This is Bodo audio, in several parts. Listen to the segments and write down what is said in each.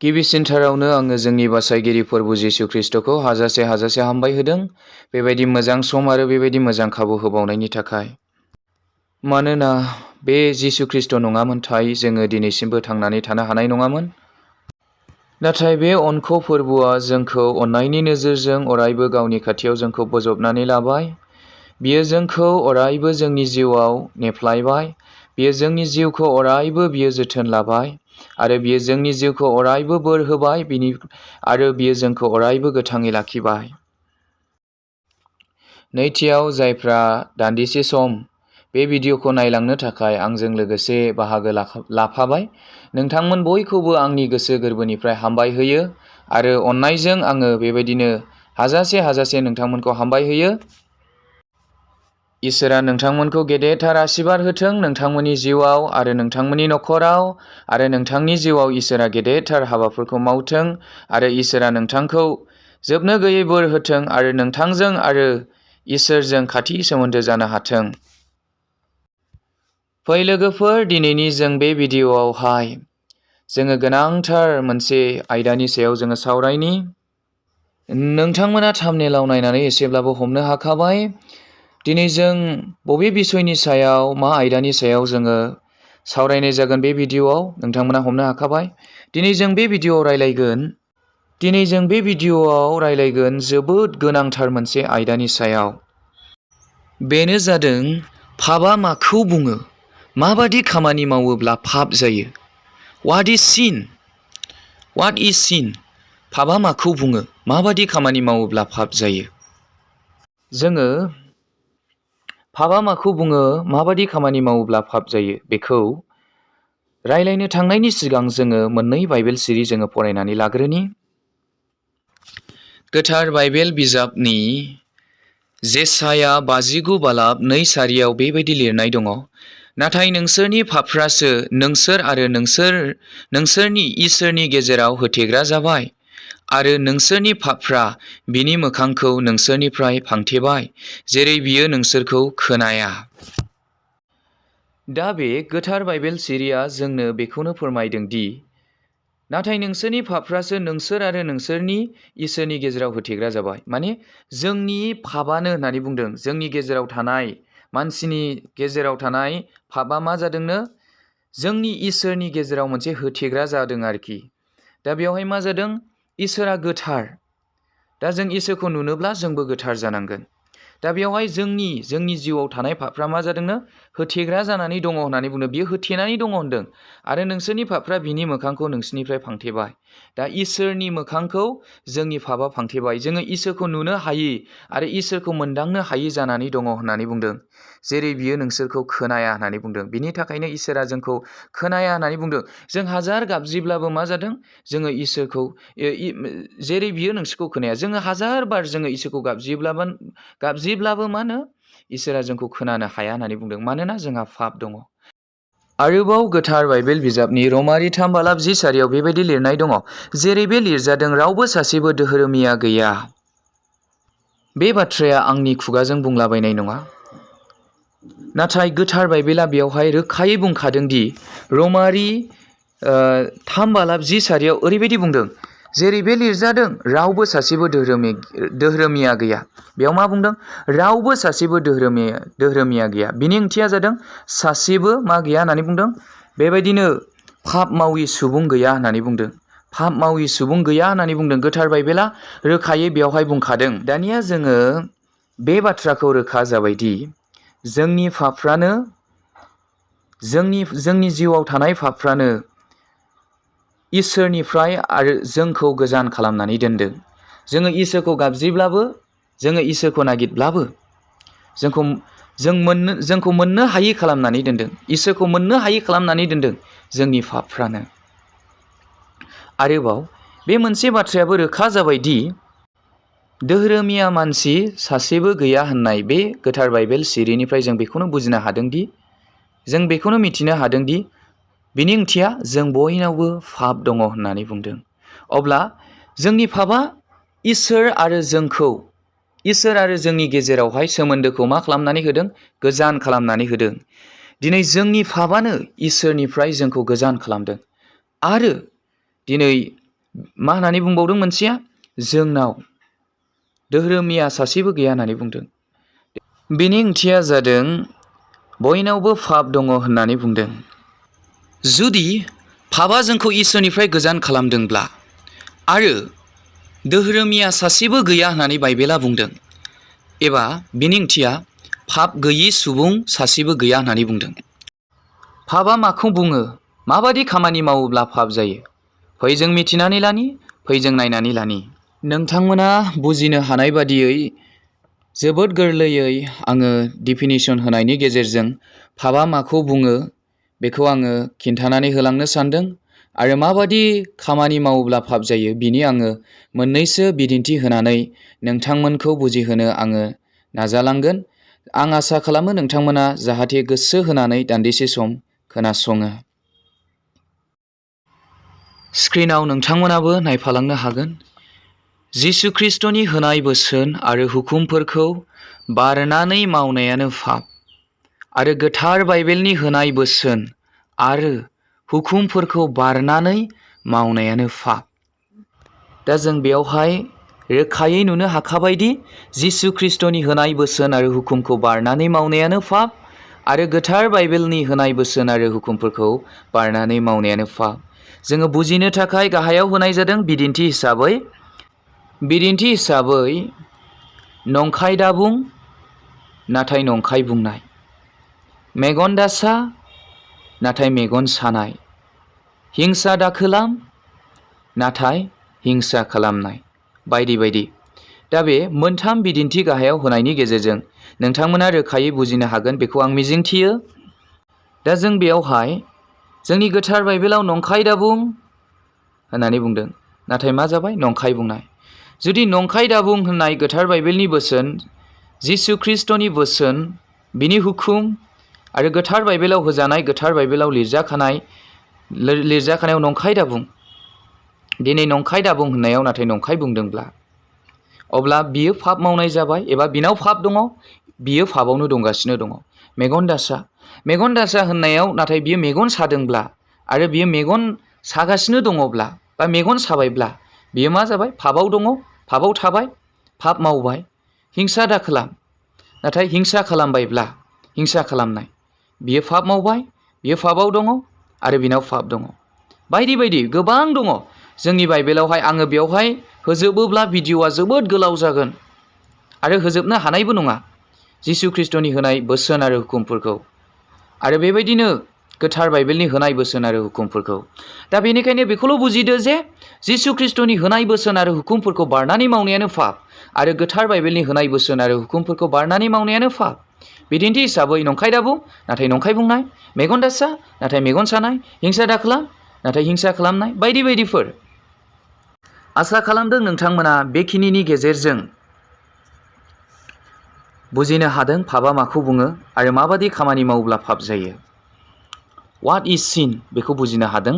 गिबिसिनथारावनो आङो जोंनि बासायगिरि फोरबु जिसु ख्रिस्ट'खौ हाजासे हामबाय होदों बेबायदि मोजां सम आरो बेबायदि मोजां खाबु होबावनायनि थाखाय। मानोना बे जिसु ख्रिस्ट' नङामोनथाय जोङो दिनैसिमबो थांनानै थानो हानाय नङामोन। नाथाय बे अनख' फोरबुआ जोंखौ अननायनि नोजोरजों अरायबो गावनि खाथियाव जोंखौ बोजबनानै लाबाय। बियो जोंखौ अरायबो जोंनि जिउआव नेफ्लायबाय। बियो जोंनि जिउखौ अरायबो बियो जोथोन लाबाय आरो बियो जोंनि जिउखौ अरायबो बोर होबाय आरो बियो जोंखौ अरायबो गोथाङै लाखिबाय। नैथियाव जायफ्रा दान्दिसे सम बे भिडिअ'खौ नायलांनो थाखाय आंजों लोगोसे बाहागो लाफाबाय, नोंथांमोन बयखौबो आंनि गोसो गोरबोनिफ्राय हामबाय होयो आरो अननायजों आङो बेबायदिनो हाजासे नोंथांमोनखौ हामबाय होयो। इसोरा नोंथांमोनखौ गेदेरथार आशीर्बाद होथों नोंथांमोननि जिउआव आरो नोंथांमोननि न'खराव आरो नोंथांनि जिउआव इसोरा गेदेरथार हाबाफोरखौ मावथों आरो इसोरा नोंथांखौ जोबनो गैयै बोर होथों आरो नोंथांजों आरो इसोरजों खाथि सोमोन्दो जानो हाथों। फै लोगोफोर, दिनैनि जों बे भिडिअ'आवहाय जोङो गोनांथार मोनसे आयदानि सायाव जोङो सावरायनि। नोंथांमोना थाम्बनेइलाव नायनानै एसेब्लाबो हमनो हाखाबाय। दिनै जों बबे बिसयनि सायाव मा आयदानि सायाव जोङो सावरायनाय जागोन बे भिडिअ'आव नोंथांमोना हमनो हाखाबाय। दिनै जों बे भिडिअ'आव रायलायगोन जोबोद गोनांथार मोनसे आयदानि सायाव। बेनो जादों पापआ माखौ बुङो? माबादि खामानि मावोब्ला पाप जायो? What is sin? पापआ माखौ बुङो? माबादि खामानि मावोब्ला पाप जायो? जोङो पापआ माखौ बुङो, माबादि खामानि मावोब्ला पाप जायो बेखौ रायलायनो थांनायनि सिगां जोङो मोननै बाइबेल सिरि जोङो फरायनानै लाग्रोनि। गोथार बाइबेल बिजाबनि जेसाया 59:2 सारियाव बेबायदि लिरनाय दङ, नाथाय नोंसोरनि पापफ्रासो नोंसोर आरो नोंसोरनि इसोरनि गेजेराव होथेग्रा जाबाय आरो नोंसोरनि पापफ्रा बिनि मोखांखौ नोंसोरनिफ्राय फांथेबाय, जेरै बियो नोंसोरखौ खोनाया। दा बे गोथार बाइबेल सिरिया जोंनो बेखौनो फोरमायदों दि नाथाय नोंसोरनि पापफ्रासो नोंसोर आरो नोंसोरनि इसोरनि गेजेराव होथेग्रा जाबाय। माने जोंनि पापआनो होननानै बुंदों, जोंनि गेजेराव थानाय मानसिनि गेजेराव थानाय पापआ मा जादोंनो जोंनि इसोरनि गेजेराव मोनसे होथेग्रा जादों आरोखि। दा बेवहाय मा जादों? इसोरा गोथार। दा जों इसोरखौ नुनोब्ला जोंबो गोथार जानांगोन। दा बेवहाय जोंनि जिउआव थानाय पापफ्रा मा जादोंनो होथेग्रा जानानै दङ होननानै बुंदों। बियो होथेनानै दङ होनदों आरो नोंसोरनि पापफ्रा बिनि मोखांखौ नोंसोरनिफ्राय फांथेबाय। दा इसोरनि मोखांखौ जोंनि पापआ फांथेबाय। जोङो इसोरखौ नुनो हायि आरो इसोरखौ मोनदांनो हायि जानानै दङ होननानै बुंदों, जेरै बियो नोंसोरखौ खोनाया होननानै बुंदों। बिनि थाखायनो इसोरा जोंखौ खोनाया होननानै बुंदों। जों हाजार गाबज्रिब्लाबो मा जादों? जोङो इसोरखौ जेरै बियो नोंसोरखौ खोनाया। जोङो हाजार बार जोङो इसोरखौ गाबज्रिब्लाबो मा होनो? इसोरा जोंखौ खोनानो हाया होननानै बुंदों, मानोना जोंहा पाप दङ। आरोबाव गोथार बाइबेल बिजाबनि रमारि 3:10 सारियाव बेबायदि लिरनाय दङ, जेरै बे लिरजादों, रावबो सासेबो धोरोमिया गैया। बे बाथ्राया आंनि खुगाजों बुंलाबायनाय नङा, नाथाय गोथार बाइबेला बेवहाय रोखायै बुंखादों दि रमारि 3:10 सारियाव ओरैबायदि बुंदों, जेरै बे लिरजादों, रावबो सासेबो धोरोमिया गैया। बेयाव मा बुंदों? रावबो सासेबो धोरोमिया गैया। बिनि ओंथिया जादों सासेबो मा गैया होननानै बुंदों? बेबायदिनो पाप मावि सुबुं गैया होननानै बुंदों। पाप मावि सुबुं गैया होननानै बुंदों। गोथार बाइबेला रोखायै बेवहाय बुंखादों। दानिया जोङो बे बाथ्राखौ रोखा जाबायदि जोंनि पापफ्रानो जोंनि जिउआव थानाय पापफ्रानो इसोरनिफ्राय आरो जोंखौ गोजान खालामनानै दोनदों। जोङो इसोरखौ गाबज्रिब्लाबो, जोङो इसोरखौ नागिरब्लाबो जोंखौ मोननो हायि खालामनानै दोनदों। इसोरखौ मोननो हायि खालामनानै दोनदों जोंनि पापफ्रानो। आरोबाव बे मोनसे बाथ्रायाबो रोखा जाबायदि धोरोमिया मानसि सासेबो गैया होननाय बे गोथार बाइबेल सिरिनिफ्राय जों बेखौनो बुजिनो हादोंदि, जों बेखौनो मिथिनो हादोंदि बिनि ओंथिया जों बयनावबो पाप दङ होननानै बुंदों। अब्ला जोंनि पापआ इसोर आरो जोंनि गेजेरावहाय सोमोन्दोखौ मा खालामनानै होदों? गोजान खालामनानै होदों। दिनै जोंनि पापआनो इसोरनिफ्राय जोंखौ गोजान खालामदों। आरो दिनै मा होननानै बुंबावदों मोनसेया जोंनाव धोरोमिया सासेबो गैया होननानै बुंदों। बेनि ओंथिया जादों बयनावबो पाप दङ होननानै बुंदों। जुदि पापआ जोंखौ इसोरनिफ्राय गोजान खालामदोंब्ला आरो धोरोमिया सासेबो गैया होननानै बाइबेला बुंदों, एबा बेनि ओंथिया पाप गैयि सुबुं सासेबो गैया होननानै बुंदों। पापआ माखौ बुङो? माबादि खामानि मावोब्ला पाप जायो? फै जों मिथिनानै लानि, फै जों नायनानै लानि। नोंथांमोना बुजिनो हानाय बादियै जोबोद गोरलैयै आङो डिफिनिसन होनायनि गेजेरजों पापआ माखौ बुङो बेखौ आङो खिन्थानानै होलांनो सानदों, आरो माबादि खामानि मावोब्ला पाप जायो बिनि आङो मोननैसो बिदिन्थि होनानै नोंथांमोनखौ बुजिहोनो आङो नाजालांगोन। आं आसा खालामो नोंथांमोना जाहाथे गोसो होनानै दान्दिसे सम खोनासङो। स्क्रिनाव नोंथांमोनाबो नायफालांनो हागोन। जिसु ख्रिस्ट'नि होनाय बोसोन आरो हुकुमफोरखौ बारनानै मावनायानो पाप, आरो गोथार बाइबेलनि होनाय बोसोन आरो हुकुमफोरखौ बारनानै मावनायानो पाप। दा जों बेयावहाय रोखायै नुनो हाखाबायदि जिसु ख्रिस्ट'नि होनाय बोसोन आरो हुकुमखौ बारनानै मावनायानो पाप, आरो गोथार बाइबेलनि होनाय बोसोन आरो हुकुमफोरखौ बारनानै मावनायानो पाप। जोङो बुजिनो थाखाय गाहायाव होनाय जादों बिदिन्थि हिसाबै नंखाय दाबुं नाथाय नंखाय बुंनाय, मेगन दासा नाथाय मेगन सानाय, हिंसा दाखालाम नाथाय हिंसा खालामनाय, बायदि बायदि। दा बे मोनथाम बिदिन्थि गाहायाव होनायनि गेजेरजों नोंथांमोना रोखायै बुजिनो हागोन बेखौ आं मिजिंथियो। दा जों बेयावहाय जोंनि गोथार बाइबेलाव नंखाय दाबुं होननानै बुंदों, नाथाय मा जाबाय? नंखाय बुंनाय। जुदि नंखाय दाबुं होननाय गोथार बाइबेलनि बोसोन, जिसु ख्रिस्ट'नि बोसोन, बिनि हुकुम आरो गोथार बाइबेलाव होजानाय, गोथार बाइबेलाव लिरजाखानायाव नंखाय दाबुं, दिनै नंखाय दाबुं होननायाव नाथाय नंखाय बुंदोंब्ला, अब्ला बियो पाप मावनाय जाबाय, एबा बिनाव पाप दङ, बियो पापआवनो दंगासिनो दङ। मेगन दासा होननायाव नाथाय बियो मेगन सादोंब्ला आरो बियो मेगन सागासिनो दङब्ला बा मेगन साबायब्ला बियो मा जाबाय? पापआव दङ, पापआव थाबाय, पाप मावबाय। हिंसा दाखालाम, नाथाय हिंसा खालामबायब्ला, हिंसा खालामनाय, बियो पाप मावबाय, बियो पापआव दङ आरो बिनाव पाप दङ। बायदि बायदि गोबां दङ जोंनि बाइबेलावहाय। आङो बेवहाय होजोबोब्ला भिडिअ'आ जोबोद गोलाव जागोन आरो होजोबनो हानायबो नङा जिसु ख्रिस्ट'नि होनाय बोसोन आरो हुकुमफोरखौ, आरो बेबायदिनो गोथार बाइबेलनि होनाय बोसोन आरो हुकुमफोरखौ। दा बेनिखायनो बेखौल' बुजिदो जे जिसु ख्रिस्ट'नि होनाय बोसोन आरो हुकुमफोरखौ बारनानै मावनायानो पाप, आरो गोथार बाइबेलनि होनाय बोसोन आरो हुकुमफोरखौ बारनानै मावनायानो पाप। बिदिन्थि हिसाबै नंखाय दाबुं नाथाय नंखाय बुंनाय, मेगन दासा नाथाय मेगन सानाय, हिंसा दाखालाम नाथाय हिंसा खालामनाय, बायदि बायदिफोर। आसा खालामदों नोंथांमोना बेखिनिनि गेजेरजों बुजिनो हादों पापआ माखौ बुङो आरो माबादि खामानि मावोब्ला पाप जायो। व्हाट इज सिन बेखौ बुजिनो हादों।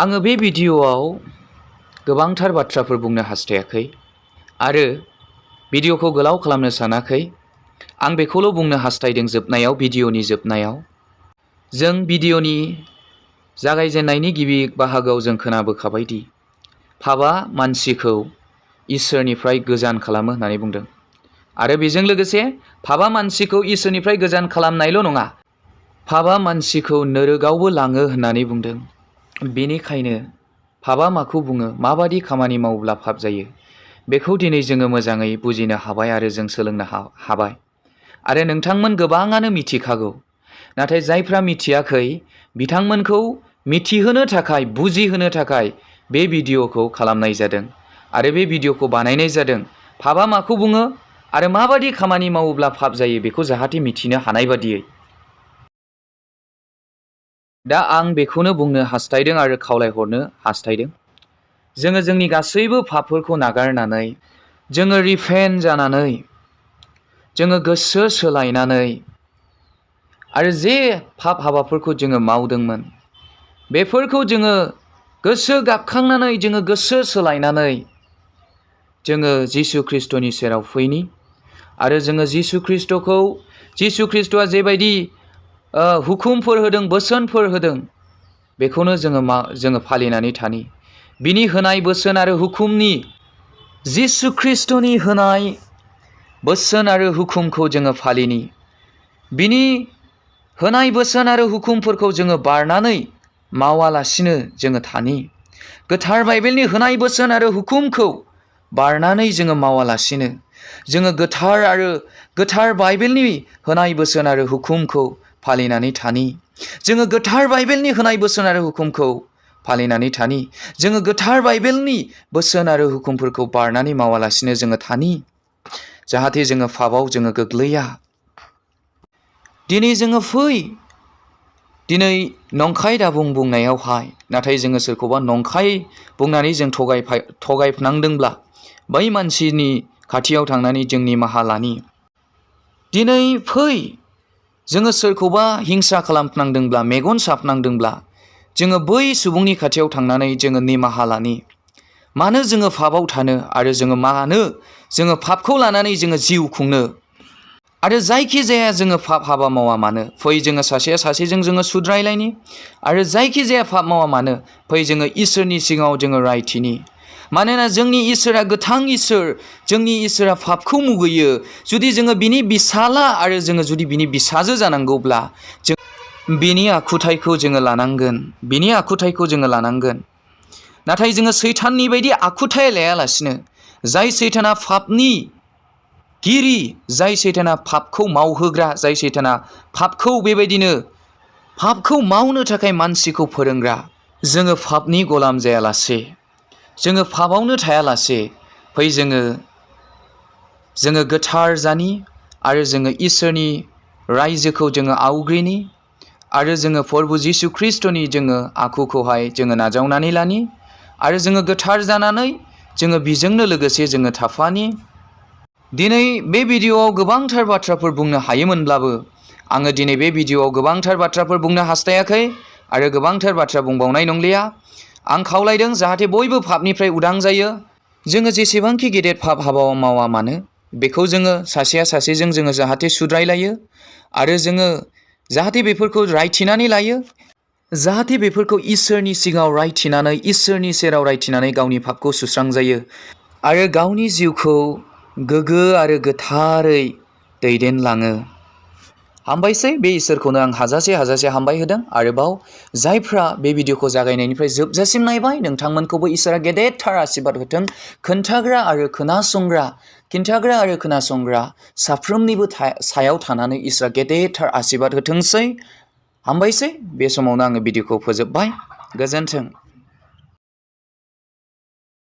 आङो बे भिडिअ'आव गोबांथार बाथ्राफोर बुंनो हास्थायाखै आरो भिडिअ'खौ गोलाव खालामनो सानाखै। आं बेखौल' बुंनो हास्थायदों जोबनायाव, भिडिअ'नि जोबनायाव, जों भिडिअ'नि जागायजेननायनि गिबि बाहागोआव जों खोनाबोखाबाय दि पापआ मानसिखौ इसोरनिफ्राय गोजान खालामो होननानै बुंदों, आरो बेजों लोगोसे पापआ मानसिखौ इसोरनिफ्राय गोजान खालामनायल' नङा, पापआ मानसिखौ नोरोगावबो लाङो होननानै बुंदों। बेनिखायनो पापआ माखौ बुङो, माबादि खामानि मावोब्ला पाप जायो, बेखौ दिनै जोङो मोजाङै बुजिनो हाबाय आरो जों सोलोंनो हाबाय। आरो नोंथांमोन गोबाङानो मिथिखागौ, नाथाय जायफ्रा मिथियाखै बिथांमोनखौ मिथिहोनो थाखाय, बुजिहोनो थाखाय बे भिडिअ'खौ खालामनाय जादों आरो बे भिडिअ'खौ बानायनाय जादों। पापआ माखौ बुङो आरो माबादि खामानि मावोब्ला पाप जायो बेखौ जाहाथे मिथिनो हानाय बादियै। दा आं बेखौनो बुंनो हास्थायदों आरो खावलायहरनो हास्थायदों, जोङो जोंनि गासैबो पापफोरखौ नागारनानै, जोङो रिपेन्ट जानानै, जोङो गोसो सोलायनानै, आरो जे पाप हाबाफोरखौ जोङो मावदोंमोन बेफोरखौ जोङो गोसो गाबखांनानै, जोङो गोसो सोलायनानै जोङो जिसु ख्रिस्ट'नि सेराव फैनि, आरो जोङो जिसु ख्रिस्ट'आ जेबायदि हुकुमफोर होदों, बोसोनफोर होदों, बेखौनो जोङो फालिनानै थानि। बिनि होनाय बोसोन आरो हुकुमनि जिसु ख्रिस्ट'नि होनाय बोसोन आरो हुकुमखौ जोङो फालिनि। बिनि होनाय बोसोन आरो हुकुमफोरखौ जोङो बारनानै मावालासिनो जोङो थानि। गोथार बाइबेलनि होनाय बोसोन आरो हुकुमखौ बारनानै जोङो मावालासिनो जोङो गोथार बाइबेलनि होनाय बोसोन आरो हुकुमखौ फालिनानै थानि। जोङो गोथार बाइबेलनि होनाय बोसोन आरो हुकुमखौ फालिनानै थानि। जोङो गोथार बाइबेलनि बोसोन आरो हुकुमफोरखौ बारनानै मावालासिनो जोङो थानि, जाहाथे जोङो पापआव जोङो गोग्लैया। दिनै जोङो फै, दिनै नंखाय दाबुं बुंनायावहाय, नाथाय जोङो सोरखौबा नंखाय बुंनानै जों थगायफ्नांदोंब्ला बै मानसिनि खाथियाव थांनानै जों निमाहा लानि। दिनै फै, जोङो सोरखौबा हिंसा खालामफ्नांदोंब्ला, मेगन साबनांदोंब्ला जोङो बै सुबुंनि खाथियाव थांनानै जोङो निमाहा लानि। मानो जोङो पापआव थानो आरो मानो जोङो पापखौ लानानै जोङो जिउ खुंनो। आरो जायखि जाया जोङो पाप हाबा मावा मानो, फै जोङो सासेया सासेजों जोङो सुद्रायलायनि। आरो जायखि जाया पाप मावा मानो, फै जोङो इसोरनि सिगाङाव जोङो रायथिनि। मानोना जोंनि इसोरा गोथां इसोर, जोंनि इसोरा पापखौ मुगैयो। जुदि जोङो बिनि बिसाला आरो जोङो जुदि बिनि बिसाजो जानांगौब्ला जों बिनि आखुथायखौ जोङो लानांगोन, बिनि आखुथायखौ जोङो लानांगोन। नाथाय जोङो सैताननि बायदि आखुथाय लायालासिनो, जाय सैताना पापनि गिरि, जाय सैताना पापखौ मावहोग्रा, जाय सैताना पापखौ बेबायदिनो पापखौ मावनो थाखाय मानसिखौ फोरोंग्रा, जोङो पापनि गलाम जायालासे, जोङो पापआवनो थायालासे, फै जोङो गोथार जानि आरो जोङो इसोरनि रायजोखौ जोङो आवग्रिनि। आरो जोङो प्रभु जिसु ख्रिस्ट'नि जोङो आखुखौहाय जोङो नाजावनानै लानि। आरो जोङो गोथार जानानै जोङो बिजोंनो लोगोसे जोङो थाफानि। दिनै बे भिडिअ'आव गोबांथार बाथ्राफोर बुंनो हायोमोनब्लाबो आङो दिनै बे भिडिअ'आव गोबांथार बाथ्राफोर बुंनो हास्थायाखै आरो गोबांथार बाथ्रा बुंबावनाय नंलिया। आं खावलायदों जाहाथे बयबो पापनिफ्राय उदां जायो। जोङो जेसेबांखि गेदेर पाप हाबा मावा मानो, बेखौ जोङो सासेया सासेजों जोङो जाहाथे सुद्रायलायो आरो जोङो जाहाथे बेफोरखौ रायथिनानै लायो, जाहाथे बेफोरखौ इसोरनि सिगाङाव रायथिनानै, इसोरनि सेराव रायथिनानै गावनि पापखौ सुस्रांजायो आरो गावनि जिउखौ गोग्गो आरो गोथारै दैदेनलाङो। हामबायसै, बे इसोरखौनो आं हाजासे हामबाय होदों। आरोबाव जायफ्रा बे भिडिअ'खौ जागायनायनिफ्राय जोबजासिम नायबाय, नोंथांमोनखौबो इसोरा गेदेरथार आशीर्बाद होथों। खिन्थाग्रा आरो खोनासंग्रा साफ्रोमनिबो सायाव थानानै इसोरा गेदेरथार आशीर्बाद होथोंसै। हामबायसै, बे समावनो आङो भिडिअ'खौ फोजोबबाय। गोजोन्थों।